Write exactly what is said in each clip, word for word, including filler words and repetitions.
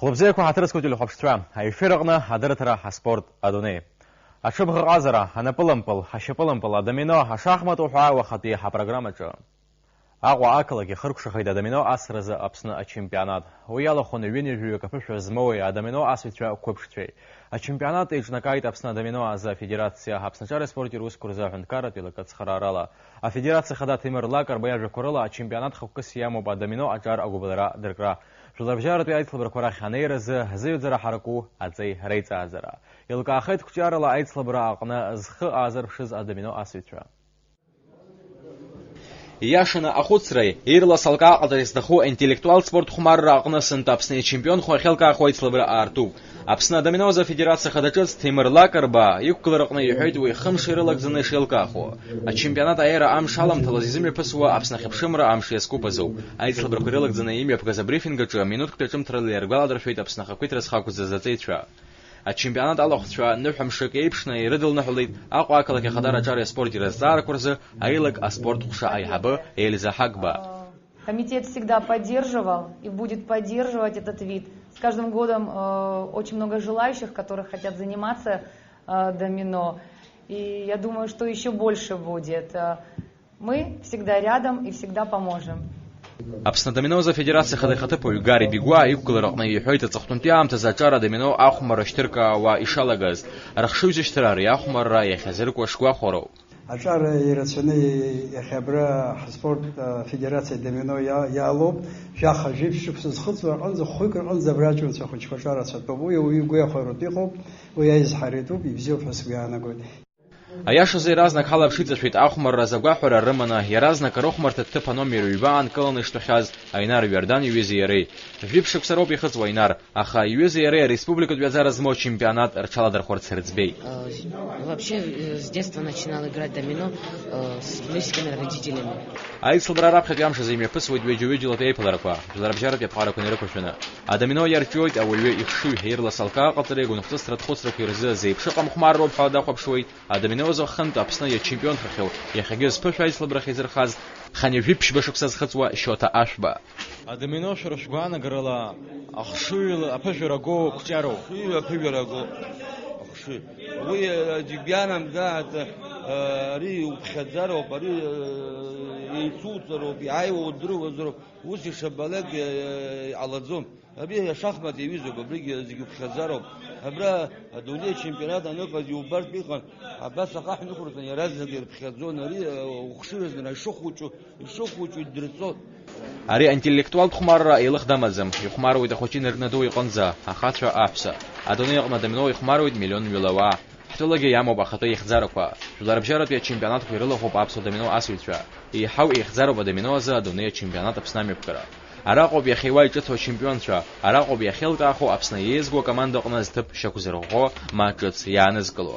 Хәлыбзиақәа, ҳаҭыр зқәу телехәаԥшцәа, аефир аҟны адырраҭара «Аспорт адунеи». Аҽыбӷаҟазара, анапылампыл, ашьапылампыл, адомино, ашахмат уҳәа уахатәи ҳапрограммаҿы. Аҟәа ақалақь ихыркәшахеит адомино асразы Аԥсны ачемпионат. Уи иалахәын ҩынҩажәаҩык аԥышәа змоуи адомино асыҩцәа қәыԥшцәеи. Ачемпионат еиҿнакааит Аԥсны адомино азы афедерациа, Аԥсны аҿар аспорти русқәа рзы аҳәынҭқарратә еилакы ацхыраарала. Афедерациа хада Ҭемыр Лакрба иажәақәа рыла, ачемпионат хықәкыс иамоуп адомино аҿар агәыбылра дыркра. Жәларбжьаратәи аицлабрақәа рахь анеиразы, зыҩаӡара ҳараку аҵеи реиҵааӡара. Еилкаахеит қәҿиарала аицлабра аҟны зхы аазырԥшыз адомино асыҩцәа. Ииашаны ахәыцра, ирлас алкаа ҟаҵара изҭаху интеллектуалтә спорт хәмарра аҟны сынтәа Аԥсны ичемпионхо ахьеилкаахо аицлабра аартуп. Аԥсны адомино азы афедерациа хада ҿыц Ҭемыр Лакрба иқәгылараҟны иҳәеит уи хымш ирылагӡаны ишеилкаахо. Ачемпионат аиара амш аламҭалаз изымҩаԥысуа Аԥсны ахьыԥшымра амш иазкуп азоуп. Аицлабрақәа ирылагӡаны имҩаԥгаз абрифинг аҿы минуҭктәи аҿымҭрала иаргәаладыршәеит Аԥсны ахақәиҭра зхақәҵаз аҵеицәа. Ачемпионат алахәцәа ныҳәамшык еиԥшны ирыдылныҳәалеит Аҟәа ақалақь ахадара аҿари аспорти рызҵаарақәа рзы аилак аспорт ҟәша аиҳабы Эльза Ҳагба. Комитет всегда поддерживал и будет поддерживать этот вид. С каждым годом, э, очень много желающих, которые хотят заниматься, э, домино. И я думаю, что ещё больше будет. Э, мы всегда рядом и всегда поможем. Аԥсны адомино азы афедерациа ахада ихаҭыԥуаҩ Гари Бигәаа иқәгылараҟны иҳәоит, аҵыхәтәантәи аамҭазы аҿар адомино ахәмарра шьҭыркаауа ишалагаз. Рыхшыҩзышьҭра ари ахәмарра иахьазыркуа шгәахәароуп. Аҿар ирацәаны иахьа абра ҳаспорт, а, федерациа домино иа-, иалоуп. Жәаха, жәиԥшь шықәса зхыҵуа аҟынӡа, хәҩык рҟынӡа абра аҷкәынцәа хәыҷқәа аҿар ацәатәуп. Уи ауаҩы игәы иахәаратәы иҟоуп, уи аизҳара иатәуп, ибзиоуп ҳәа сгәы иаанагоит. Аиашазы, иаразнак ҳалаԥш иҵашәеит ахәмарра азы агәаҳәара рыманы, иаразнак арыхәмарҭа ҭыԥ аномер ҩба аанкыланы иштәахьаз Аинар Ҩардан иҩызеи иареи. Жәиԥшь шықәса роуп ихыҵуа Аинар, аха иҩызеи иареи ареспубликатә ҩаӡара змоу ачемпионат рҽаладырхәырц рыӡбеит. Э, вообще, э, с детства начинал играть в домино, э, с близкими родителями. Аицлабра раԥхьатәи амш азы имҩаԥысуеит ҩыџьа-ҩыџьалатәи аиԥыларақәа, жәларбжьаратәи аԥҟарақәа инарықәыршәаны. Адомино иарҿиоит ауаҩы ихшыҩ, ирлас алкаа ҟаҵареи агәынхәҵысратә хәыцрақәеи рзы зеиԥшыҟам хәмарроуп ҳәа дахәаԥшуеит адомино азы хынтә Аԥсны иачемпионхахьоу, иахьагьы зԥышәа аицлабрахь изырхаз, хынҩажәи ԥшьба шықәса зхыҵуа Шьоҭа Ашәба. Адомино шәара шәгәаанагарала ахшыҩ аԥыжәара агоу қәҿиароу? Ахшыҩ аԥыжәара агоу. Ахшыҩ. Уи, э, џьыбианамзааит, э, ари иуԥхьаӡароуп, ари, э, еицуҵароуп, иааиуа удыруазароуп. Ус ишабалак, э, иҟалаӡом. Абри ашахмат иаҩызоуп, абригьы зегьы уԥхьаӡароуп. Абра адунеи ачемпионат аныҟаз иубартә иҟан, абас ахаҳә нықәырҵан иаразнак ирыԥхьаӡон, ари, э, ухшыҩ азы ишыхәыҷу, ишыхәыҷу идырҵон. Ари аинтеллектуалтә хәмарра еилых дамаӡам, ихәмаруеит ахәыҷы инаркны ду иҟынӡа, ахацәа, аҳәса. Адунеи аҟны адомино ихәмаруеит миллион мҩала ауаа. Ҳтәылагьы иамоуп ахатәы еихьӡарақәа. Жәларбжьаратәи ачемпионатқәа ирылахәуп аԥсуа домино асыҩцәа. Еиҳау еихьӡароуп адомино азы адунеи ачемпионат Аԥсны амҩаԥгара. Араҟоуп иахьеиуа иҿыцу ачемпионцәа, араҟоуп иахьеилкаахо Аԥсны еизгоу акоманда аҟны зҭыԥ шьақәзырӷәӷәо ма ҿыц иаанызкыло.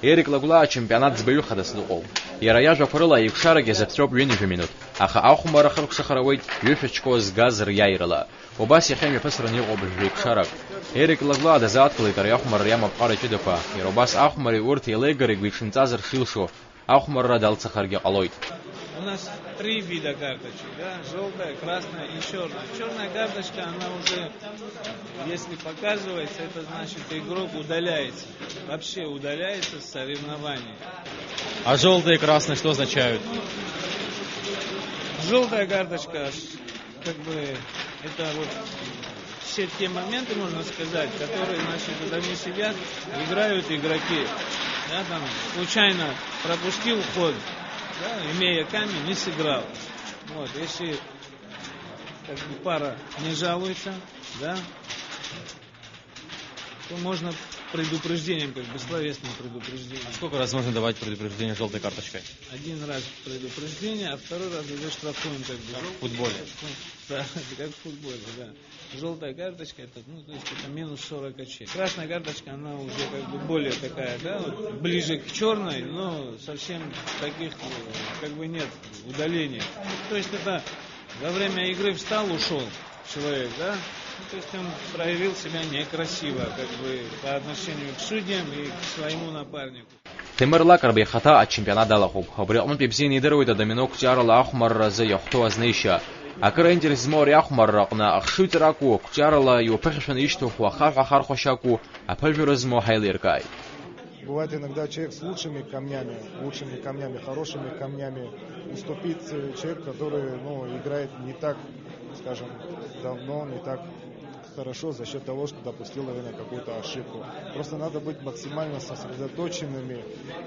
Ерик Лагәлаа ачемпионат ӡбаҩы хадас дыҟоуп. Иара иажәақәа рыла, еиқәшарагьы азыԥҵәоуп ҩынҩажәа минуҭ, аха ахәмарра хыркәшахара ауеит ҩышәа чко згаз риааирала. Убас иахьа имҩаԥысраны иҟоуп жәеиқәшарак. Ерик Лаглаа дазааҭгылеит ари ахәмарра иамоу аԥҟара ҷыдақәа. Иара убас ахәмари урҭ еилеигареи гәиҽанҵазар шилшо, ахәмарра далцахаргьы ҟалоит. У нас три вида карточек, да? Желтая, красная и черная. Черная карточка, она уже, если показывается, это значит, игрок удаляется. Вообще удаляется с соревнований. А желтая и красная что означают? Желтая карточка, как бы, это вот все те моменты, можно сказать, которые, значит, когда не сидят, играют игроки. Да, там случайно пропустил ход, да, имея камень, не сыграл. Вот, если, как бы, пара не жалуется, да, то можно предупреждением, как бы, словесным предупреждением. А сколько раз можно давать предупреждение желтой карточкой? Один раз предупреждение, а второй раз уже штрафуем, как бы, желтой карточкой. Да, как в футболе, да. Желтая карточка, это, ну, то есть это минус сорок очей. Красная карточка, она уже, как бы, более такая, да, вот, ближе к черной, но совсем таких, э, как бы, нет удаления. То есть это во время игры встал, ушел человек, да? Ну, то есть он проявил себя некрасиво, как бы, по отношению к судьям и к своему напарнику. Ҭемыр Лакрба ихаҭа ачемпионат далахәуп. Убри аҟнытә ибзианы идыруеит адомино қәҿиарала ахәмарра азы иахәҭоу азнеишьа. Акыр аинтерес змоу ари ахәмарра аҟны ахшыҩҵара акәу, ақәҿиарала иуаԥыхьашәаны ишьҭухуа ахаҳә ахархәашьа акәу, аԥыжәара змоу ҳаилиркааит. Бывает иногда человек с лучшими камнями, лучшими камнями, хорошими камнями уступит, э, человек, который, ну, играет не так, скажем, давно, не так хорошо за счёт того, что допустил, наверное, какую-то ошибку. Просто надо быть максимально сосредоточенными,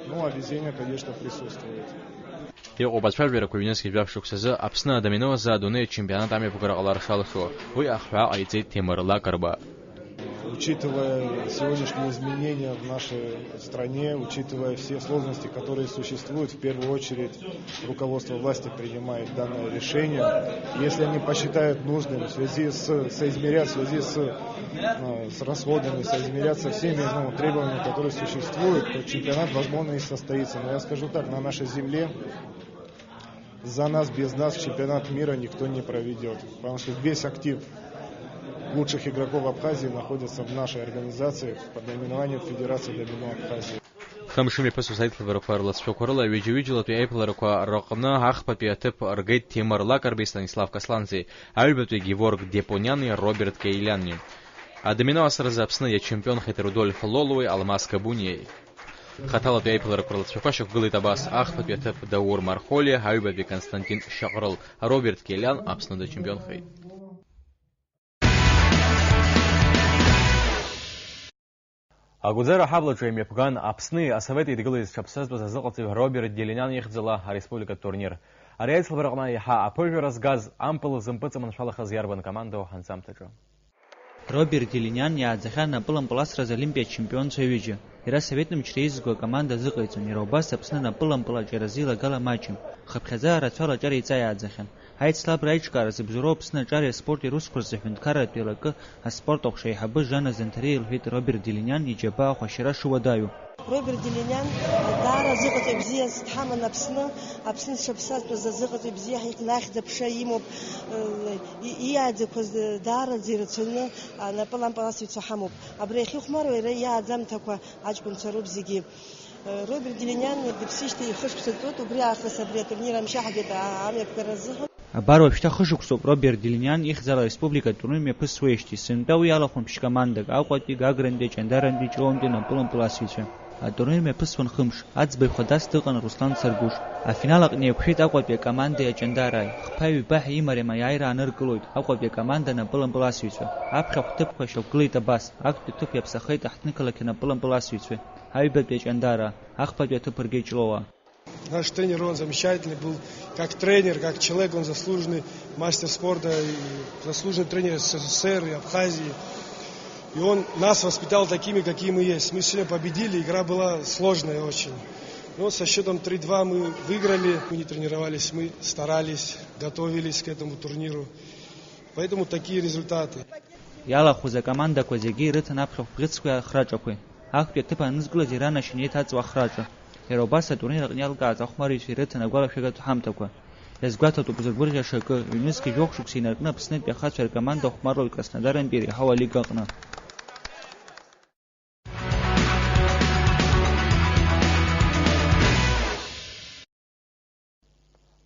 ну, а везение, конечно, присутствует. Иҟоуп ацәажәарақәа ҩнызқьи жәаф шықәсазы Аԥсны адомино азы адунеи ачемпионат амҩаԥгара ҟалар шалшо, уи ахҳәаа ҟаиҵеит Ҭемыр Лакрба. Учитывая сегодняшние изменения в нашей стране, учитывая все сложности, которые существуют, в первую очередь руководство власти принимает данное решение. Если они посчитают нужным в связи с, соизмерять в связи с, э, с расходами, соизмерять со всеми, ну, требованиями, которые существуют, то чемпионат, возможно, и состоится. Но я скажу так, на нашей земле за нас, без нас чемпионат мира никто не проведёт, потому что весь актив лучших игроков Абхазии находится в нашей организации под наименованием Федерация домино Абхазии. Хымш имҩаԥысуаз аицлабрақәа рласцәақәа рыла ҩыџьа-ҩыџьалатәи аиԥыларақәа рыҟны ахԥатәи аҭыԥ ргеит Ҭемыр Лакрбеи Станислав Касланӡеи, аҩбатәи Геворг Депониани Роберт Кеиляни. Адомино асразы Аԥсны иачемпионхеит Рудольф Лолуи Алмаз Кабуниеи. Хаҭалатәи аиԥыларақәа рласцәақәа шьақәгылеит абас: ахԥатәи аҭыԥ Даур Мархолиа, аҩбатәи Константин Шьаҟрыл, Роберт Кеилян Аԥсны дачемпионхеит. Агәӡара аҳаблаҿы имҩаԥган Аԥсни Асовет Еидгылеи зҽаԥсазтәыз азыҟаҵаҩ Роберт Делиниан ихьӡала ареспубликатә турнир. Ари аицлабраҟны еиҳа аԥыжәара згаз, ампыл зымпыҵаманшәалахаз иарбан командоу ҳанҵамҭаҿы? Роберт Делиниан иааӡахьан напылампыл асразы Олимпиа ачемпионцәа ҩыџьа. Иара асовет мчра еизго акоманда азыҟаиҵон, иара убас Аԥсны напылампыл аҿиаразы илагала маҷым, хыԥхьаӡа арацәала аҿар еиҵа иааӡахьан. Аицлабра аиҿкаара зыбзоуроу Аԥсны аҿареи аспорти русқәа рзы аҳәынҭқарратә еилакы аспорт аҟәша аиҳабы Жана Занҭариа илҳәеит Роберт Делиниан иџьабаа ахәашьара шыуадаҩу. Роберт Делиниан даара азыҟаҵаҩ бзиа дҳаман Аԥсны, Аԥсны зҽаԥсазтәыз азыҟаҵаҩ бзиа ҳикны ахьӡ-аԥша имоуп, и-, иааӡақәаз даараӡа ирацәаны анапылампыласҩцәа ҳамоуп. Абри ахьыхәмаруа иара иааӡамҭақәа аҷкәынцәа роуп зегьы. Роберт Делиниан дыԥсижьҭеи хышықәса ҵуеит, убри аахыс абри атурнир амшаҳагеит амҩаԥгара азыҳәан. Абар уажәшьҭа хышықәсоуп Роберт Делиниан ихьӡала ареспублика атурнир мҩаԥысуеижьҭеи, сынтәа уи иалахәын ԥшь-командак, Аҟәатәи, Гагрантәи, Аҷандарантәи, Ҷлоумтәи напылампыласҩцәа. Атурнир мҩаԥысуан хымш, аӡбаҩ хадас дыҟан Руслан Царгәыш. Афинал аҟны еиқәшәеит Аҟәатәи акомандеи Аҷандарааи, хԥа-ҩба ҳәа имариам аиааира ааныркылоит Аҟәатәи акоманда напылампыласҩцәа. Аԥхьахә ҭыԥқәа шьақәгылеит абас: актәи ҭыԥ иаԥсахеит аҳҭнықалақь анапылампыласҩцәа, аҩбатәи Аҷандараа, ахԥатәи аҭыԥ ргеит Ҷлоуаа. Наш тренер, он замечательный был, как тренер, как человек, он заслуженный мастер спорта, и заслуженный тренер СССР и Абхазии. И он нас воспитал такими, какие мы есть. Мы сегодня победили, игра была сложная очень. Но со счётом три два мы выиграли. Мы не тренировались, мы старались, готовились к этому турниру. Поэтому такие результаты. Иалахәыз акомандақәа зегьы ирыҭан аԥхьахә бӷьыцқәеи ахраҿақәеи. Актәи аҭыԥ анызкылаз иранашьан еиҭаҵуа ахраҿа. Иара убас атурнир аҟны иалкааз ахәмарҩцәа ирыҭан агәалашәагатә ҳамҭақәа. Иазгәаҭатәуп зыргәырӷьаша акы, ҩнызқьи жәохә шықәса инаркны Аԥснытәи ахацәа ркоманда хәмаруеит Краснодарантәи иреиҳау алига аҟны.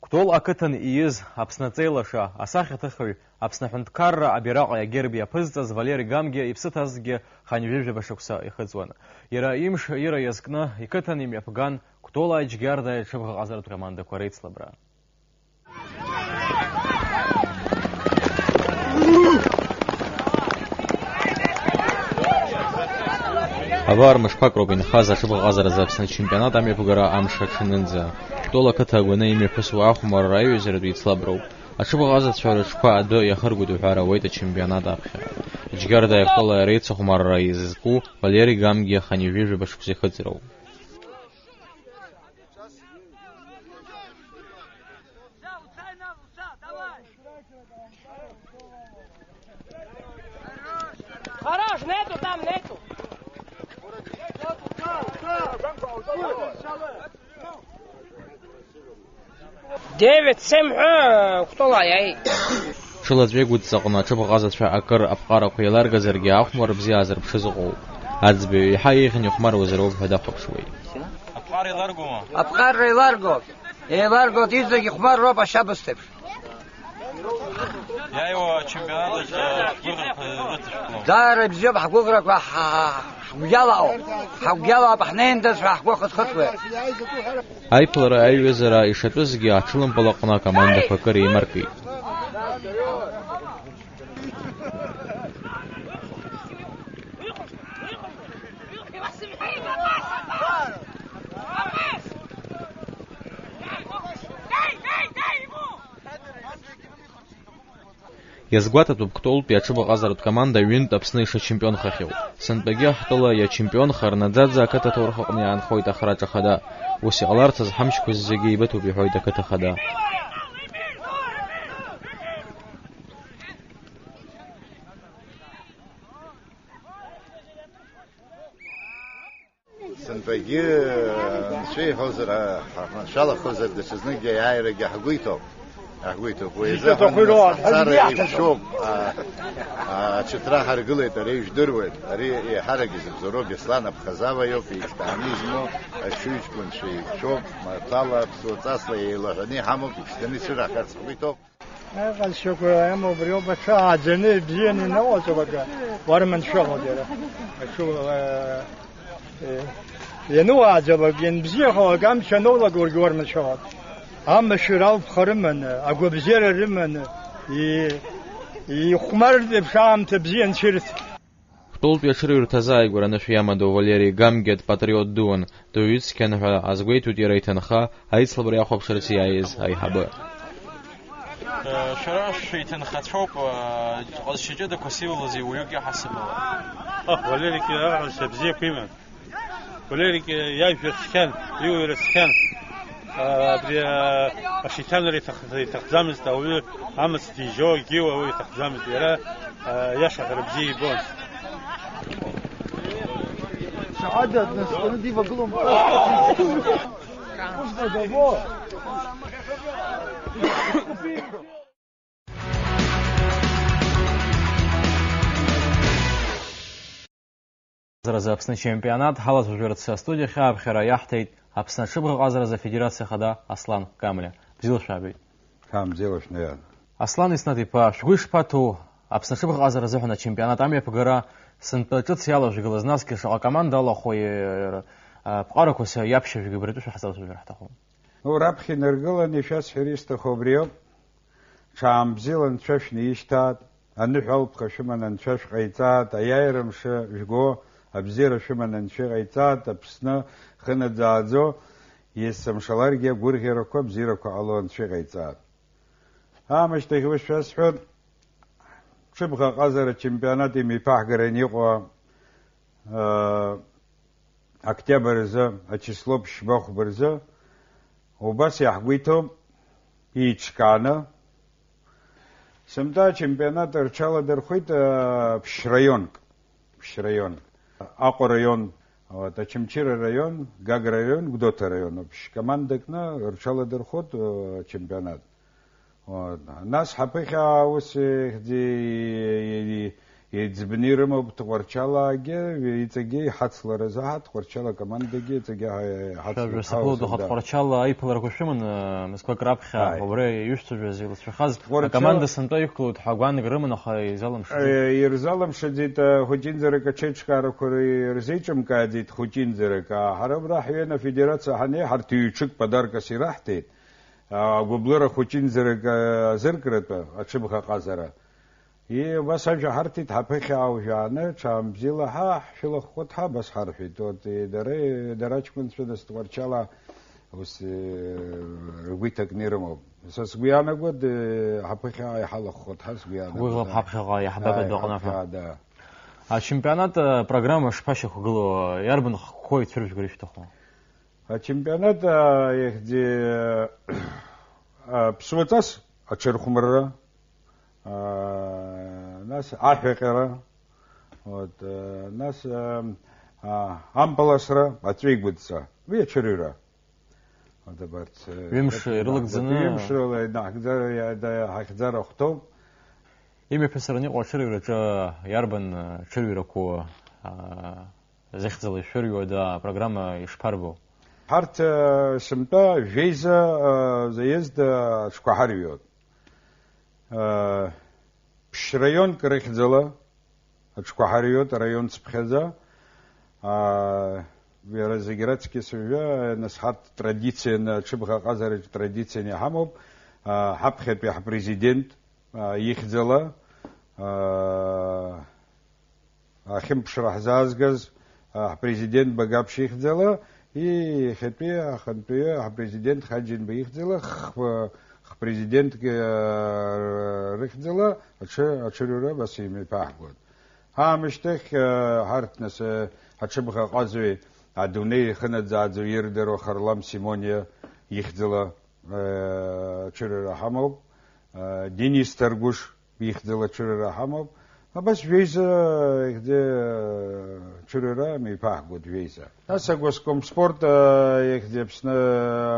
Кәтол ақыҭан ииз Аԥсны аҵеилаша, асахьаҭыхҩы, Аԥсны аҳәынҭқарра абираҟи агерби аԥызҵаз Валери Гамгиа иԥсы ҭазгьы хынҩажәижәаба шықәса ихыҵуан. Иара имш ира иазкны иқыҭан имҩаԥган Кәтол Аџьгьардааи аҽыбӷаҟазаратә командақәа реицлабра. Абар, мышқәак роуп инхаз аҽыбӷаҟазаразы Аԥсны ачемпионат амҩаԥгара амш аҽанынӡа. Кәтол ақыҭа агәаны имҩаԥысуа ахәмарра аиҩызаратә еицлаброуп. Аҽыбӷаҟазацәа рыҽқәа адәы иахыргоит уҳәар ауеит ачемпионат аԥхьа. Џьгьарда Кәтола реицыхәмарра изызку Валери Гамгиа хынҩажәижәаба шықәса ихыҵроуп. Хорош, нету там, нету. Девять семь ҳәа Кәтола иааит. Ҽылаҵәеи гәыдҵаҟны аҽыбӷаҟазацәа акыр аԥҟарақәа еиларгазаргьы, ахәмарра бзиа аазырԥшыз ыҟоуп. Аӡбаҩ еиҳа еиӷьны ихәмаруазароуп ҳәа дахәаԥшуеит. Аԥҟара еиларгома? Аԥҟарра еиларгоит. Еиларгоит, иҵегь ихәмарроуп ашьабысҭеиԥш. Иааиуа ачемпионат аҿы ҳгәыӷрақәа рыцышәкла. Даара ибзиоуп ҳгәыӷрақәа, ҳа-, ҳгәгьалаауп. Ҳгәгьалаауп, ҳнеиндаз ҳәа ҳгәы хыҭхыҭуеит. Аиԥылара аиҩызара ишатәызгьы аҽылымпыл аҟны акомандақәа акыр еимаркит. Иазгәаҭатәуп Кәтолтәи аҽыбӷаҟазаратә команда ҩынтә Аԥсны ишачемпионхахьоу. Сынтәагьы ҳтәыла иачемпионхар, наӡаӡа ақыҭа аҭоурых аҟны иаанхоит ахраҿа хада. Ус иҟаларц азы ҳамчқәа зегьы еибыҭоуп, иҳәоит ақыҭа хада. Сынтәагьы, анцәа иҳәозар, ҳа-, ҳманшәалахозар, даҽазныкгьы аиааирагьы ҳгәы иҭоуп. Ҳгәы иҭоуп. Уи азыҳәан нас ҳцара еиқәшәоуп. А, а, аҽыҭра ҳаргылеит, ари ижәдыруеит. Ари еиҳарак изыбзоуроу Беслан Аԥхазава иоуп, еиҿкааны измоу, аҽыҩҷкәынцәа еиқәшәоуп, маҭәала, ԥсуаҵасла еилаҳәаны иҳамоуп, иԥшӡаны ицәырҳгарц ҳгәы иҭоуп. Аҟазшьақәа иамоу убриоуп, аҽы ааӡаны ибзианы иныҟаҵалак, уарманшәалоуп иара. Аҽы, э, э, иануааӡалак, ианбзиахалак, амч аноулак, уаргьы уарманшәалоуп. Амашәыр алԥха рыманы, агәабзиара рыманы, и-, ихәмарт еиԥш аамҭа бзиа анцәырҵ. Кәтолтәи аҽырҩрҭазы ааигәара анышә иамадоу Валери Гамгиа дпатриот дуун, дуаҩы цқьан ҳәа азгәеиҭоит иара иҭынха, аицлабра иахәаԥшырц иааиз аиҳабы. Шәара шәиҭынхацәоуп, ҟазшьа ҷыдақәас иулаз иуаҩуп иаҳасабала. Аҳ, Валерик иара ҟазшьа бзиақәа иман. Валерик иажәа цқьан, иуаҩра цқьан. Абри ашьаҭанра иҭах-, иҭахӡамызт, ауаҩы амыц дижьо, егьиуа уи иҭахӡамызт. Иара, а, иашаҵәҟьа бзиа ибон. Шаҳадиа днаскьаны дивагылон. Ҟазаразы Аԥсны ачемпионат ҳалацәажәарц астудиахь ааԥхьара иаҳҭеит Аԥсны аҽыбӷаҟазаразы афедерациа ахада Аслан Камлиа. Бзиала шәаабеит. Ҳа, бзиала шәнеиаат. Аслан Иснаҭ-иԥа, шәгәы ишԥаҭоу Аԥсны аҽыбӷаҟазара азыҳәан ачемпионат амҩаԥгара, сынтәа ҿыц иалажәгалаз, насгьы шаҟа команда алахәу, ԥҟарақәа иаԥшьыжәга убри атәы шәаҳзалацәажәар ҳҭахуп. Ну, раԥхьа инаргыланы ишәасҳәар исҭаху убри ауп. Ҽаанбзиала анцәа шәнеишьҭааит, аныҳәа алԥха шәыманы анцәа шәҟаиҵааит, аиааира мшы жәго абзиара шәыманы анцәа иҟаиҵааит, Аԥсны хынаӡааӡо, есымшаларгьы агәырӷьарақәа, абзиарақәа ҟало анцәа иҟаиҵааит. Аамышьҭахь уи шәасҳәоит, ҽыбӷа ҟазара ачемпионат имеиԥаҳгараны иҟоу, аа, октиабр азы, ачисло ԥшьба-хәба рзы, убас иаҳгәеиҭоуп, еиҿкааны. Сынтәа ачемпионат рҽаладырхәит, а, ԥшьраионк, ԥшьраион, Аҟәа раион, вот, Очамчыра раион, Гагра раион, Гәдоуҭа раион, ԥшь командакны рҽаладырхәит, а, ачемпионат. Вот. Нас ҳаԥыхьа ус ихьӡи-, и-, и-, иӡбны ирымоуп Тҟәарчалаагьы, иҵегьы иҳацларазы ҳа, Тҟәарчала акомандагьы иҵегьы ҳа-, иҳацлоит. Шәажәа ҳа, сахылоит, ус, аха да. Тҟәарчала аиԥыларақәа шәыман, э, мызқәак раԥхьа, ҳаи, убра иушьцәажәаз еилацәахаз, Тҟәарчал-, акоманда сынтәа иқәгылоит ҳәа агәаанагара рыман, аха изалымшаӡеит. Э, ирзалымшаӡеит, э, хәыҷынӡарак аҽеиҿкаарақәа рзеиҿымкааӡеит, хәыҷынӡарак. А, ҳара абра ҳҩен афедерациа ҳанеи, ҳарҭ ҩ-ҽык подаркас ираҳҭеит. Агәыблыра хәыҷынӡарак азыркратәы аҽыбӷа ҟазара. И, убас ажәа ҳарҭеит, ҳаԥыхьа аужәааны, ҽаанбзиала ҳа, ҳшәылахәхоит ҳа, абас ҳарҳәеит. Вот, и, дара, дара аҷкәынцәа нас Тҟәарчала ус, э, ргәы иҭакны ирымоуп. Са сгәы иаанагоит, э, ҳаԥыхьа иҳалахәхоит ҳа, сгәы иаанагоит. Ҳгәыӷлап ҳаԥхьаҟа иаҳбап адәаҟны ҳәа. Ҳаԥхьа, да. Ачемпионат, э, программа шԥашьақәгылоу, иарбан хқәоу ицәыржәгар ишәҭаху? Ачемпионат, а, ихьӡи, а, ԥсуаҵас аҽырхәмарра, а, нас аҳәаҟьара, вот, а, нас, а, а, ампаласра, аҵәеигәыдҵа, уи аҽырҩра. Вот абарҭ, э, ҩымш ирылагӡаны, ҩымш рыла инаҳгӡар-, иа-, да-, ҳахьӡар ахәҭоуп. Имҩаԥысраны иҟоу аҽырҩраҿы иарбан, а, ҽырҩрақәоу, а, зыхьӡала ишәырҩуа, да, апрограмма ишԥарбо? Ҳарҭ, э, сынтәа жәеиза, э, заезд, э, аҽқәа ҳарҩуеит. Ԥшь раионк рыхьӡала, аҽқәа ҳарҩуеит араион цыԥхьаӡа. Иара зегь раҵкьыс уажәы, нас, ҳарҭ традицианы, аҽыбӷа ҟазараҿы традицианы иҳамоуп. Ҳаԥхьатәи ҳпрезидент ихьӡала, ахьымԥшра ҳзаазгаз, а, ҳпрезидент Багаԥшь ихьӡала, и-, иахьатәи ахантәаҩы ҳпрезидент Хаџьынба ихьӡала, х-, хпрезидентк, а, рыхьӡала аҽы-, аҽырҩра абас имеиԥаҳгоит. Аамышьҭахь, а, ҳарҭ нас, а, аҽыбӷаҟазаҩ, адунеи ихынаӡааӡо ирдыруа Харлам Симониа ихьӡала, а, аҽырҩра ҳамоуп, а, Денис Ҭаргәыш ихьӡала аҽырра ҳамоуп. Абас жәеиза ихьӡы аҽырра меиԥаҳгоит, жәеиза. Нас агоскомспорт, а, ихьӡ Аԥсны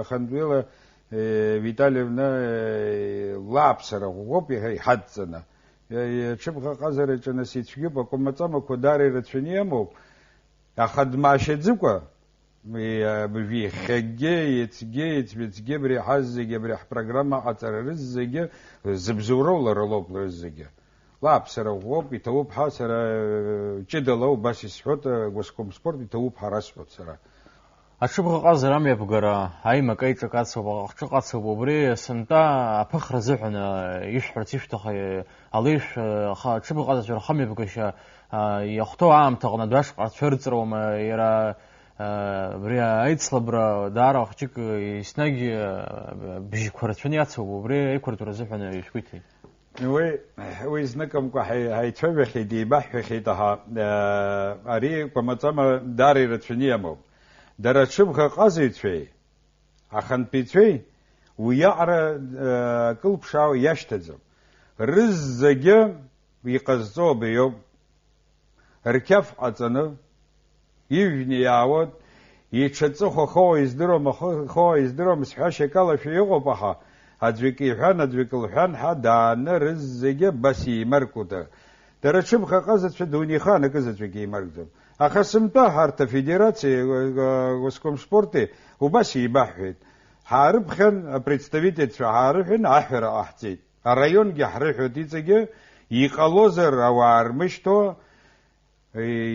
ахантәаҩыла, э, Виталиевна, э, лааԥсара ӷәӷәоуп иаҳа иҳадҵаны. Э, э, аҽыбӷаҟазараҿы нас ицәгьоуп, акәамаҵамақәа даара ирацәаны иамоуп. Аха дмаашьаӡыкәа, Уи, а, иахьагьы, иацгьы, иҵәыцгьы абри ҳаззегьы, абри ҳпрограмма аҟаҵара рыззегьы зыбзоуроу лара лоуп, рыззегьы. Лааԥсара ӷәӷәоуп, иҭабуп ҳәа сара, э, ҷыдала убас исҳәоит, э, госкомспорт иҭабуп ҳәа расҳәоит сара. Аҽыбӷаҟазара амҩаԥгара аимак-аиҿак ацуп, аҟҿыҟ ацуп, убри сынтәа аԥыхра азыҳәан, э, ишәҳәарц ишәҭаху, э, алеишәа, э, аха аҽыбӷаҟазацәа рхымҩаԥгашьа, э, иахәҭоу аамҭаҟны адәашҟа цәырҵроума, иара Абри аицлабра даара хәҷык еснагь бжьқәа рацәаны иацуп, убри аиқәыртәара азыҳәан ишәгәеиҭеит. Уи, уи зныкымкәа ҳаи-, ҳаицәажәахьеит, еибаҳҳәахьеит, аха, ари кәамаҵама даара ирацәаны иамоуп. Дара аҽыбӷаҟазаҩцәеи ахантәаҩцәеи уиаҟара, акылԥшаауа иашьҭаӡам. Рызегьы иҟазҵо абриоуп. Рқьаф ҟаҵаны, ижәны иаауеит, иҽаҵыхәа хыҟоу издыруам, ахы хыҟоу издыруам, сҳәашьа акалашәа иҟоуп, аха аӡәык иҳәан, аӡәык лҳәан ҳәа дааны рызегьы абас еимаркута. Дара ҽыбӷаҟазацәа дунеихаан акы заҵәык еимаркӡом. Аха сынтәа ҳарҭ афедерациеи, э, э, госкомспорти убас еибаҳҳәеит. Ҳаарыԥхьан, апредставительцәа ҳаарыҳәан, аҳәара ҟаҳҵеит. Араионгьы ҳрыҳәоит иҵегьы, иҟалозар ауаа рмышьҭуа,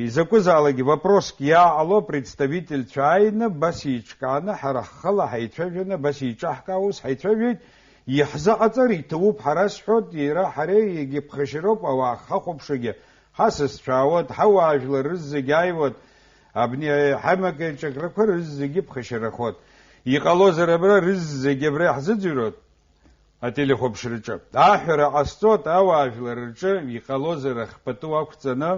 изакәызаалакгьы вопроск иааҟало представительцәа ааины, абас еиҿкааны, ҳара ҳхала ҳаицәажәаны, абас еиҿаҳкаауа ус ҳаицәажәеит, иаҳзыҟаҵар иҭабуп, ҳара сҳәоит, иара ҳареи егьи ԥхашьароуп, ауаа ҳахәаԥшуагьы ҳасасцәа аауеит, ҳауаажәлар рызегь ааиуеит, абни ҳамакеиҿакрақәа рызегьы ԥхашьарахоит. Иҟалозар абра рызегь абра иаҳзыӡырҩуеит. Ателехәаԥшраҿы аҳәара ҟасҵоит, ауаажәлар рҿы иҟалозар ахпату ақәҵаны,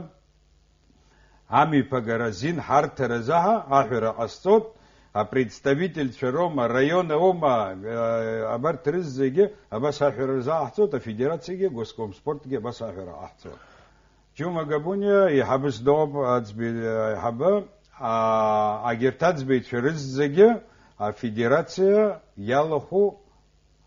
амҩаԥгара азин ҳарҭаразы ҳәа аҳәара ҟасҵоит, апредставительцәа роума, араион аума, э, абарҭ рызегьы абас аҳәара рзаҳҵоит, афедерациагьы, госкомспортгьы абас аҳәара ҟаҳҵоит. Џьума Габуниа, еиҳабыс дууп, аӡбаҩ аиҳабы, а, агьырҭ аӡбаҩцәа рызегьы афедерациа иалахәу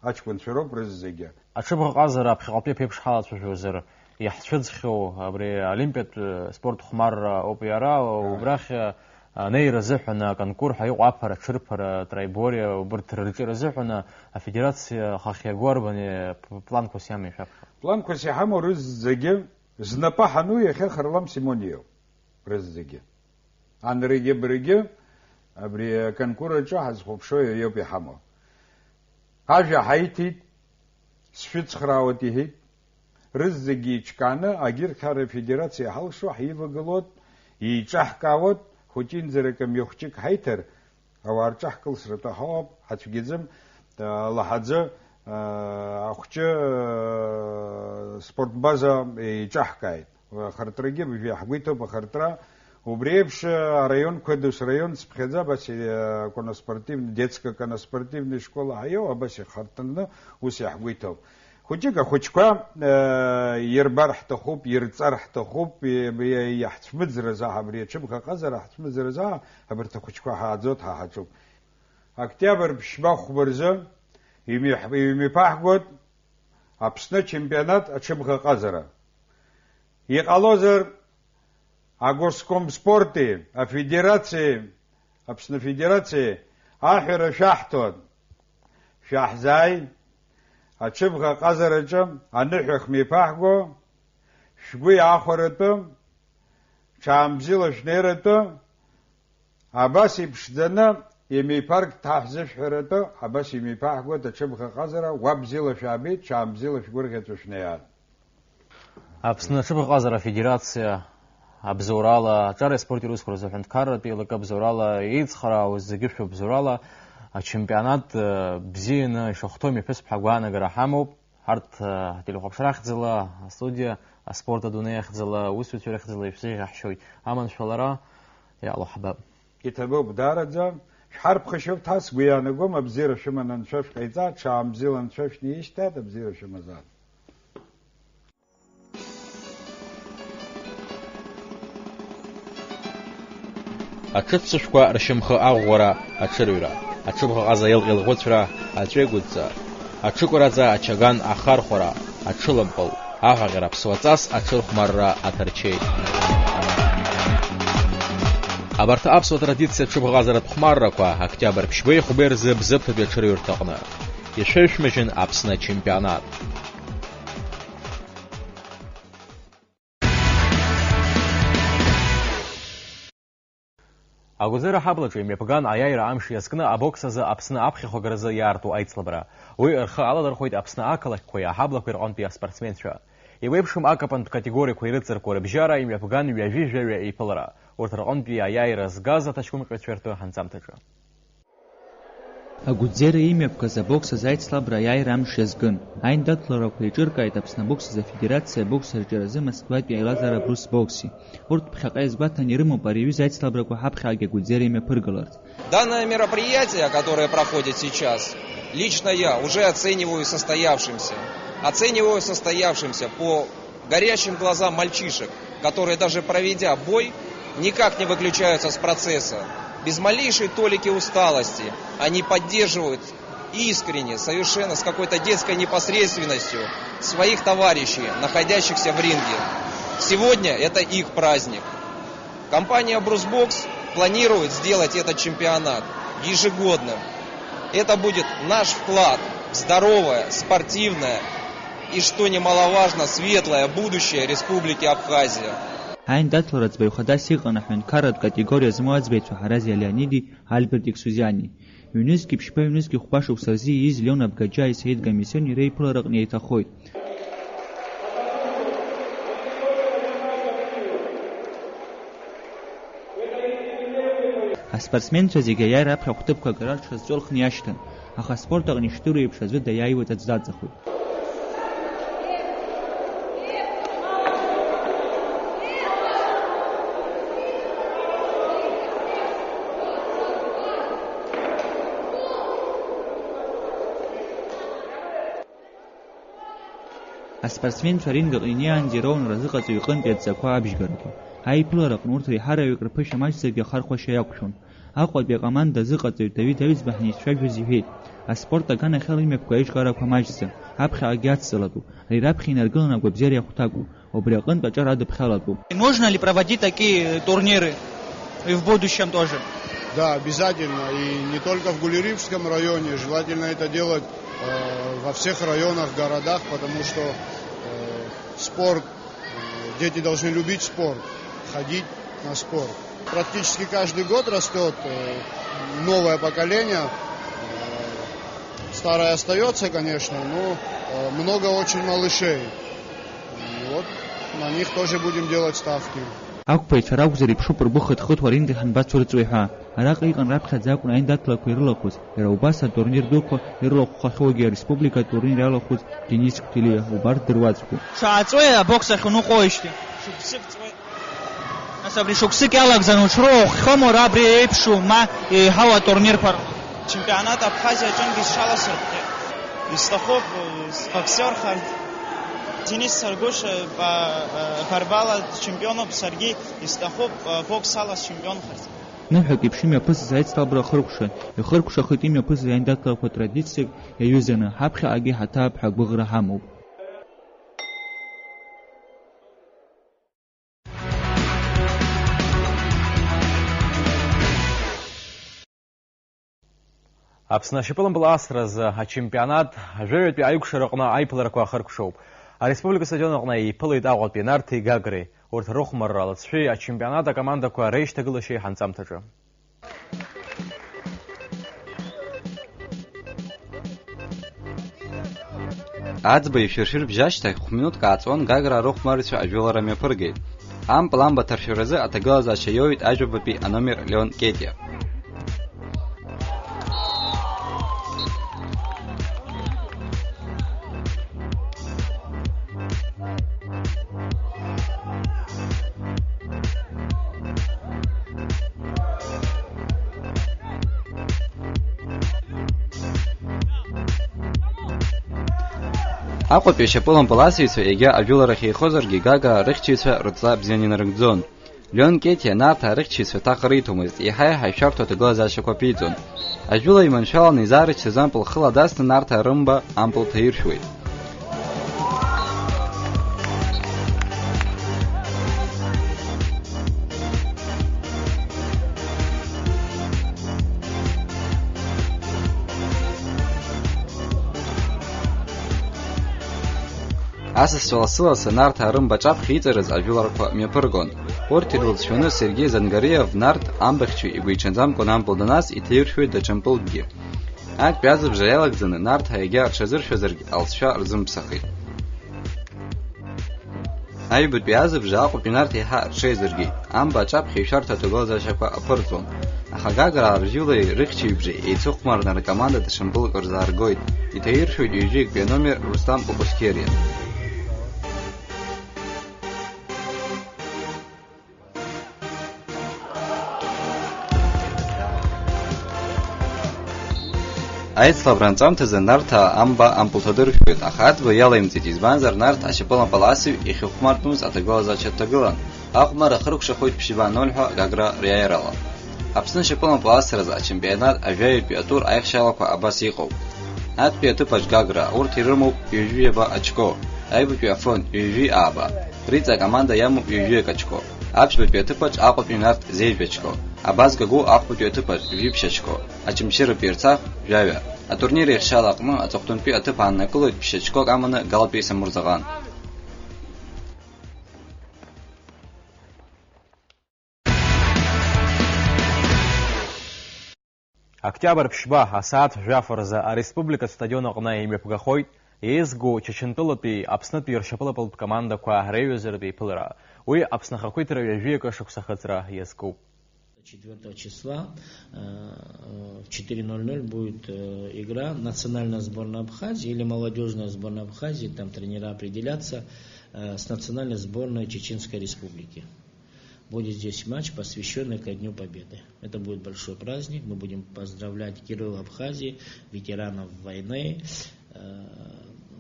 аҷкәынцәа роуп рызегьы. Аҽыбӷаҟазара аԥхьаҟатәи аԥеиԥш ҳалацәажәозар, иаҳцәыӡхьоу абри олимпиатә, э, спорт хәмарра ауп иара, Ааи. Убрахь, э, анеира азыҳәан аконкур ҳәа иҟоу аԥара, аҽырԥара, троеборие, убырҭ рырҿиара азыҳәан, э, афедерациа хахь иаго арбан, э, п-, планқәас иамоу шәаԥхьа? Планқәас иҳамоу рызегьы знапы ҳану иахьа Харлам Симониа иоуп. Рызегьы. Анрагьы абрагьы абри аконкур аҿы ҳазхәаԥшуа иара иоуп иҳамоу. Ажәа ҳаиҭеит, сшәыцхраауеит иҳәеит, рызегьы еиҿкааны, агьырҭ ара афедерациа иҳалшо ҳивагылоит, еиҿаҳкаауеит, хәыҷынӡарак мҩа хәҷык ҳаиҭар, ауаа рҿы ҳкылсратәы ҳауп, ҳацәгьаӡым, лаҳаӡы, ахәҷы, спортбаза еиҿаҳкааит. Ахыртрагьы абыржәы иаҳгәеиҭоуп, ахыртра. Убри еиԥш, араионқәа ду, сраион цыԥхьаӡа, абас, э, коноспортивный, детская коноспортивная школа ҳаиоу, абас ихарҭәаны ус иаҳгәеиҭоуп. Хәыҷык ахәыҷқәа, э, ирбар ҳҭахуп, ирҵар ҳҭахуп, и-, и-, иаҳцәмыӡрыз аҳ-, абри аҽыбӷаҟазара ҳцәмыӡрыз аҳ-, абарҭ ахәыҷқәа ҳааӡоит, ҳа ҳаҿуп. Октиабр ԥшьба хәба рзы имҩаҳ-, имҩаԥаҳгоит Аԥсны ачемпионат аҽыбӷаҟазара. Иҟалозар, агоскомспорти, афедерациеи, Аԥсны Афедерациеи аҳәара шәаҳҭон. Шәаҳзааи. Аҽыбӷа ҟазараҿы аныҳәа хмеиԥаҳго, шәгәы иаахәаратәы, ҽаамбзиала шәнеиратәы, абас иԥшӡаны имеиԥарк ҭаҳзышәҳәаратәы, абас имеиԥаҳгоит аҽыбӷа ҟазара, уа бзиала шәаабеит, ҽаамбзиала шәгәырӷьаҵәа шәнеиааит. Аԥсны аҽыбӷаҟазара афедерациа абзоурала, аҿареи аспорти русқәа рзы аҳәынҭқарратә еилакы абзоурала, еицхраауа зегьы шәоу бзоурала, ачемпионат, э, бзианы ишахәҭоу имҩаԥысп ҳәа агәаанагара ҳамоуп. Ҳарҭ, э, ҳтелехәаԥшра ахьӡала, астудиа, аспорт адунеи ахьӡала, аусзуҩцәа рыхьӡала ишәзеиӷьаҳшьоит аманшәалара, иаалоу ҳбап. Иҭабуп, даараӡа, шәҳарԥхашьоуп, ҭац сгәы иаанагом, абзиара шәыманы анцәа шәҟаиҵа, ҽаамбзиала анцәа шәнеишьҭааит, абзиара шәымазааит. Аҽыццышәқәа ршьамхы аӷәӷәара, аҽырҩра, аҽыбӷаҟаза илҟьа-илӷәыцәра, аҵәеигәыдҵа, аҽыкәараӡа ачаган ахархәара, аҽылымпыл, аӷаӷьара, аԥсуаҵас аҽырхәмарра аҭарчеит. Абарҭ аԥсуа традициа ҽыбӷаҟазаратә хәмаррақәа октиабр ԥшьбеи хәбеи рзы Бзыԥҭатәи аҽырҩрҭаҟны. Ишеиҩшәмыжьын Аԥсны ачемпионат. Агәӡера аҳаблаҿы имҩаԥган аиааира амш иазкны абокс азы Аԥсны аԥхьахәагаразы иаарту аицлабра. Уи рхы алалырхуеит Аԥсны ақалақьқәеи аҳаблақәеи рҟынтәи аспортсменцәа. Еиуеиԥшым акапантә категориақәа ирыҵаркуа рыбжьара имҩаԥган ҩажәи жәаҩа еиԥылара. Урҭ рҟынтәи аиааира згаз аҭаҷкәымҟьаҩцәа ртәы анҵамҭаҿы. Агәӡера имҩаԥгаз абокс азы аицлабра аиааира амш иазкын. Аиндаҭларақәа еиҿыркааит Аԥсны абокс азы афедерациа абокс арҿиаразы Москватәи аилазаара Брус Бокси. Урҭ ԥхьаҟа иазгәаҭаны ирымоуп ари аҩыза аицлабрақәа ҳаԥхьаҟагьы агәӡера имҩаԥыргаларц. Данное мероприятие, которое проходит сейчас, лично я уже оцениваю состоявшимся. Оцениваю состоявшимся по горящим глазам мальчишек, которые, даже проведя бой, никак не выключаются с процесса, без малейшей толики усталости. Они поддерживают искренне, совершенно с какой-то детской непосредственностью своих товарищей, находящихся в ринге. Сегодня это их праздник. Компания Брусбокс планирует сделать этот чемпионат ежегодным. Это будет наш вклад в здоровое, спортивное и, что немаловажно, светлое будущее Республики Абхазия. Аиндаҭлара ӡбаҩ хадас иҟан аҳәынҭқарратә категориа змоу аӡбаҩцәа Ҳарази Леониди, Альберт Ексузиани. Ҩнызқьи ԥшьба, ҩнызқьи хәба шықәса рзы ииз Леон Абгаџьааи Саид Гамисиони реиԥылараҟны еиҭахоит. Аспортсменцәа зегьы аиааира аԥхьа ахәҭыԥқәа агара рҽазҵәылхны иашьҭан, аха аспорт аҟны ишдыру еиԥш аӡәы даиааиуеит, аӡә даҵахоит. Аспортсменцәа аринг аҟны инеиаанӡа ироуан разыҟаҵаҩ иҟынтәи адҵақәа абжьгарақәа. Аиԥылараҟны урҭ реиҳараҩык рԥышәа маҷӡакгьы ахархәашьа иақәшәон. Аҟәатәи акоманда азыҟаҵаҩ Давид Аҩӡба ҳнеицәажәоз иҳәеит, аспорт аганахьала имҩаԥгоу аиҿкаарақәа маҷӡам, аԥхьаҟагьы ацҵалатәуп, ари раԥхьа инаргыланы агәабзиара иахәҭакуп, убри аҟынтә аҿар адыԥхьалатәуп. Нужно ли проводить такие турниры и в будущем тоже? Да, обязательно. И не только в Гулирипском районе. Желательно это делать, э, во всех районах, городах, потому что, э, спорт, э, дети должны любить спорт, ходить на спорт. Практически каждый год растёт, э, новое поколение. Э, старое остаётся, конечно, но, э, много очень малышей. И вот на них тоже будем делать ставки. Ақәԥаҩцәа ракәзар иԥшуп ргәы хыҭ-хыҭуа аринг ахь анбацәырҵуеи ҳәа. Араҟа иҟан раԥхьаӡа акәны аиндаҭларақәа ирылахәыз, иара убас атурнир дуқәа ирылахәхахьоугьы ареспублика атурнир иалахәыз Денис Кәтелиа убарҭ дыруаӡәкуп. Шааҵуеи абокс ахь уныҟәоижьҭеи? Шықәсык ҵуеит. Нас абри шықәсык иалагӡаны уҽрылахәхьоума уара абри еиԥшу ма еиҳау атурнирқәа рҟны? Чемпионат Абхазиа аҿынгьы сҽаласырхәхьеит. Исҭахуп, э, сбоксиорхар. Денис Саргәыш, э, ба-, э, барбала чемпионуп, саргьы исҭахуп, э, боксала счемпионхарц. Ныҳәак еиԥш имҩаԥысыз аицлабра ахыркәшан, ихыркәшахеит имҩаԥысыз аиндаҭларақәа традициак иаҩызаны, ҳаԥхьаҟагьы ҳаҭаап ҳәа агәыӷра ҳамоуп. Аԥсны ашьапылампыл асразы ачемпионат ажәаҩатәи аикәшара аҟны аиԥыларақәа ахыркәшоуп. Ареспублика астадион аҟны еиԥылеит Аҟәатәи Нарҭи Гагреи. Урҭ рыхәмарра алыҵшәеи ачемпионат акомандақәа реишьҭагылашьеи ҳанҵамҭаҿы. Аӡбаҩ шәыршәырбжьы ашьҭахь хә-минуҭк ааҵуан Гагра арыхәмарҩцәа ажәылара мҩаԥыргеит. Ампыл амба аҭаршәаразы аҭагылазаашьа иоуит аҩбатәи аномер Леон Кетиа. Аҟәатәи ашьапылампыл асыҩцәа егьа ажәыларахь еихозаргьы, Гагра рыхьчаҩцәа рыдҵа бзианы инарыгӡон. Леон Кетиа Нарҭаа рыхьчаҩцәа ҭаха риҭомызт, еиҳа-еиҳа ишәарҭоу аҭагылазаашьақәа ԥиҵон. Ажәылаҩ маншәаланы изаарышьҭыз ампыл хыла дасны Нарҭаа рымба ампыл ҭаиршәуеит. Асасцәа лассы-лассы Нарҭаа рымба аҿаԥхьа иҵарыз ажәыларақәа мҩаԥыргон. Урҭ ирылҵшәаны Сергеи Зангариев Нарҭ амбахьчаҩ игәиҽанӡамкәан ампыл данас иҭаиршәуеит даҽа мпылкгьы. Актәи азыбжа иалагӡаны Нарҭаа егьа рҽазыршәазаргь алҵшәа рзымԥсахит. Аҩбатәи азыбжа Аҟәатәи Нарҭ еиҳа рҽеизыргеит, амба аҿаԥхьа ишәарҭа аҭагылазаашьақәа аԥырҵон. Аха Гаграа ржьылеи рыхьчаҩбжеи еицыхәмарны ркоманда даҽа мпылк рзааргоит, иҭаиршәуеит ҩажәи актәи аномер Рустам Кәакәасқьериа. Аицлабра анҵамҭазы Нарҭаа амба ампыл ҭадыршәуеит, аха аӡбаҩ иалаимҵеит, избанзар Нарҭ ашьапылампыл асыҩ иахьыхәмартәымыз аҭагылазаашьа дҭагылан. Ахәмарра ахыркәшахоит ԥшьба ноль ҳәа Гагра риааирала. Аԥсны ашьапылампыл асразы ачемпионат ажәаҩатәи атур аихшьалақәа абас иҟоуп. Актәи аҭыԥаҿ Гагра, урҭ ирымоуп ҩажәи жәаба ачко, аҩбатәи Афон ҩажәи ааба, Риҵа акоманда иамоуп ҩажәи акы ачко. Аԥшьбатәи аҭыԥаҿ Аҟәатәи Нарҭ зеижә ачко. Абазгагәы ахәбатәи аҭыԥаҿ жәиԥшь ачко. Очамчыратәи Ерцахә жәаҩа. Атурнир еихшьала аҟны аҵыхәтәантәи аҭыԥ ааннакылоит ԥшь ачкок аманы Галатәи Самурзаҟан. Октиабр ԥшьба, асааҭ жәаф рзы ареспубликатә стадион аҟны имҩаԥгахоит еизго Чачынтәылатәи Аԥснытәи ршьапылампылтә командақәа реиҩызаратә еиԥылара. Уи Аԥсны ахақәиҭра ҩажәи акы шықәса ахыҵра иазкуп. Четвёртого числа, э, в четыре ноль ноль будет, э, игра национальная сборная Абхазии или молодёжная сборная Абхазии, там тренера определятся, э, с национальной сборной Чеченской Республики. Будет здесь матч, посвящённый ко Дню Победы. Это будет большой праздник. Мы будем поздравлять героев Абхазии, ветеранов войны. Э,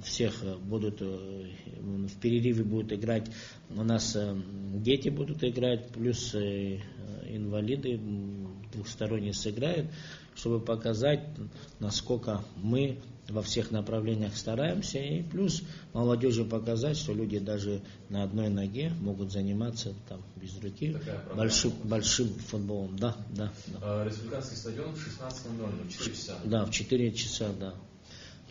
всех, э, будут, э, м, в перерыве будут играть. У нас, э, м, дети будут играть, плюс, э, э, инвалиды, м, двухсторонне сыграют, чтобы показать, насколько мы во всех направлениях стараемся, и плюс молодёжи показать, что люди даже на одной ноге могут заниматься там без руки большим, большим футболом. Да, да, да. А, республиканский стадион в шестнадцать ноль ноль, в четыре часа. Да, в четыре часа, да.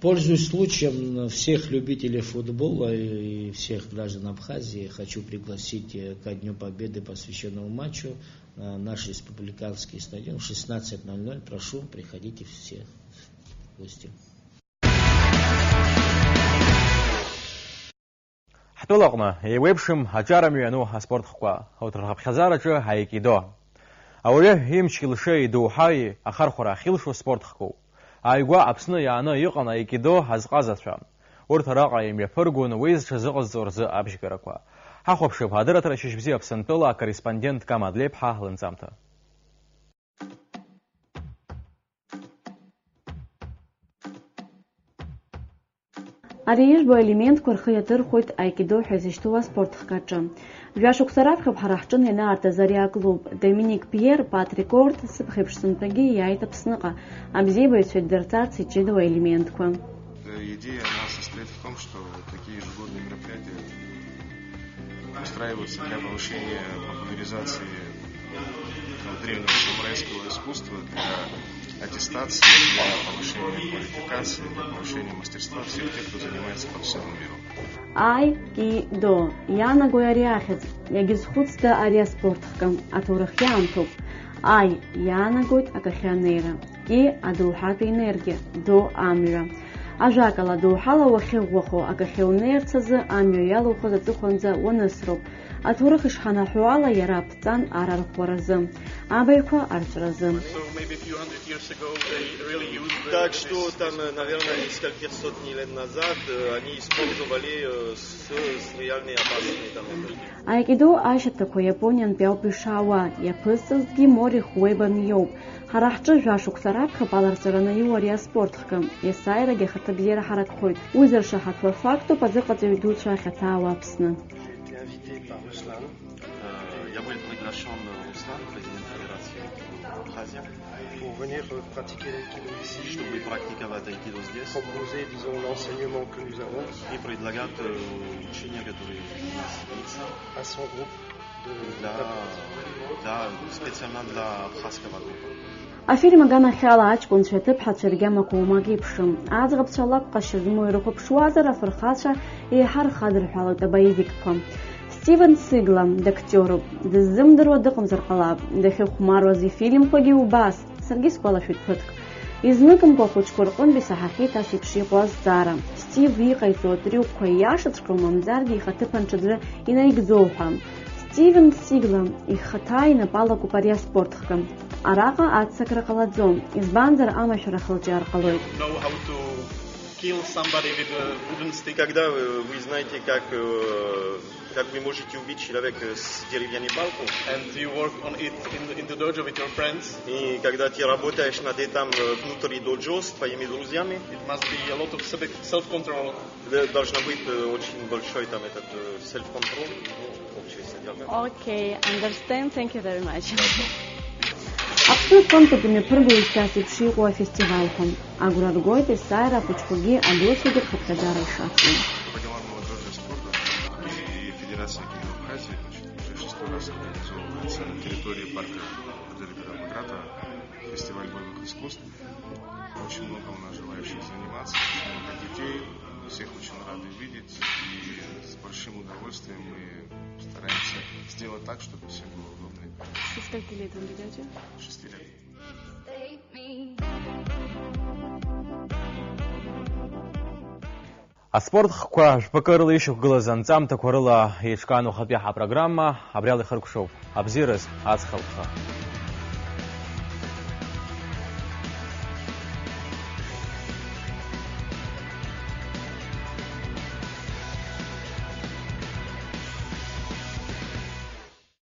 Пользуясь случаем, всех любителей футбола и всех граждан Абхазии хочу пригласить, э, ко Дню Победы, посвящённому матчу, на наш республиканский стадион в шестнадцать ноль ноль. Прошу, приходите все в гости. Ҳтәылаҟны еиуеиԥшым аҿар амҩа иану аспорт хкқәа, урҭ рхыԥхьаӡараҿы аикидо. Ауаҩы имч-илшеи идоуҳаи ахархәара ахьилшо спорт хкуп. Ааигәа Аԥсны иааны иҟан аикидо азҟазацәа. Урҭ араҟа имҩаԥыргон уи зҽазыҟазҵо рзы абжьгарақәа. Ҳахәаԥшып адырраҭара Шьыжьбзиа Аԥсынтәыла акорреспондент Кама Длеиԥҳа лынҵамҭа. Ари ижәбо аелементқәа рхы иаҭырхуеит аикидо ҳәа изышьҭоу аспорт хкаҿы. Жәашықәса раԥхьоуп ҳара ҳҿын ианаартыз ари аклуб. Доминик Пиер, Патрик Орт, сыԥхеиԥш сынтәагьы иааит Аԥсныҟа, абзиабаҩцәа иддырҵарц иҷыдоу аелементқәа. Идея, она состоит в том, что такие ежегодные мероприятия устраиваются для повышения популяризации древнего самурайского искусства, для Аттестации для повышения квалификации, для повышения мастерства всех тех, кто занимается по всему миру. Аи, ки, до, иаанагои ари ахьӡ? Иагьызхәыцда ари аспорт хкы? Аҭоурых иаамҭоуп. Аи, иаанагоит акахьы анеира. Ки, адоуҳатә инергиа. До, амҩа. Ажәакала, доуҳала уахьыӷәӷәахо, акахьы унеирц азы амҩа иалухыз аҵыхәанӡа уанысроуп. Аҭоурых ишҳанаҳәо ала, иара аԥҵан арарӷәӷәаразы, абаҩқәа арҵәразы. So maybe a few hundred years ago, they really used the, Так this, что this там, э, наверное, нескольких сотни лет назад, э, они использовали, э, с, с реальной опасной там это. Аикидо ашьаҭақәа Иапониантәи ауп ишаауа, иаԥызҵазгьы Морих Уебан иоуп. Ҳара ҳҿы жәа-шықәса раԥхьа аларҵәараны иуа ари аспорт хкы, есааирагьы ахаҭабзиара ҳаракхоит. Уи зыршаҳаҭуа фактуп азыҟаҵаҩ дуцәа ахьаҭаауа Аԥсны. J'ai été invité par Ruslan. Euh, я был приглашен, э, Руслан, президент Федерации Абхазия, Pour venir, euh, pratiquer l'aïkido ici чтобы et практиковать айкидо здесь proposer, disons, l'enseignement que nous avons и предлагать, э, учение, которое у нас имеется, à son groupe de для, для, специально для абхазского группы. Афильм аганахьала аҷкәынцәеи аҭыԥҳацәеи ргьамақәа уамак еиԥшым. Аӡӷабцәа алакә ҟазшьа змоу ирықәыԥшуазар, афырхацәа еиҳа рхадырҳәалоит абоевикқәа. Стивен Сигла дактиоруп, дыззымдыруа дыҟамзар ҟалап, дахьыхәмаруаз ифильмқәагьы убас, саргьы сгәалашәеит ԥыҭк. Изныкымкәа ахәыҷқәа рҟынтә исаҳахьеит ас еиԥш иҟоу азҵаара. Стив иҟаиҵо атрюкқәа ииашаҵәҟьоу, мамзаргьы ихаҭыԥ анҽаӡәы инаигӡоу ҳәа. Стивен Сигла ихаҭа инапы алакуп ари аспорт хкы. Араҟа аццакра ҟалаӡом, избанзар амашәыр ахылҿиаар ҟалоит. Know how to kill somebody with a wooden stick. Когда, э, вы знаете, как, э, как вы можете убить человека с деревянной палкой. And you work on it in the, in the dojo with your friends. И когда ты работаешь над этим, э, внутри доджо с твоими друзьями. It must be a lot of self-, self-control. Да, должна быть, э, очень большой там этот, э, self-control, ну, общее содержание. Okay, understand. Thank you very much. Аԥсны аҟынтәи имҩаԥыргоит ас еиԥш иҟоу афестивальқәа. Агәра ргоит есааира ахәыҷқәагьы адуцәагьы рхыԥхьаӡара ишацу. По делам молодёжи и спорта и Федерация Киева Абхазии, значит, уже шестой раз организовывается на территории парка Владимира Багратова фестиваль боевых искусств. Очень много у нас желающих заниматься, очень много детей. Всех очень рады видеть, и с большим удовольствием мы стараемся сделать так, чтобы всем было удобно и приятно. Со скольки лет вы ведёте? Шести лет. Аспорт хкқәа жәпакы рыла ишьақәгылаз анҵамҭақәа рыла еиҿкаан уахатәи ҳапрограмма абри ала ихыркәшоуп. Абзиараз, аҵх алхха.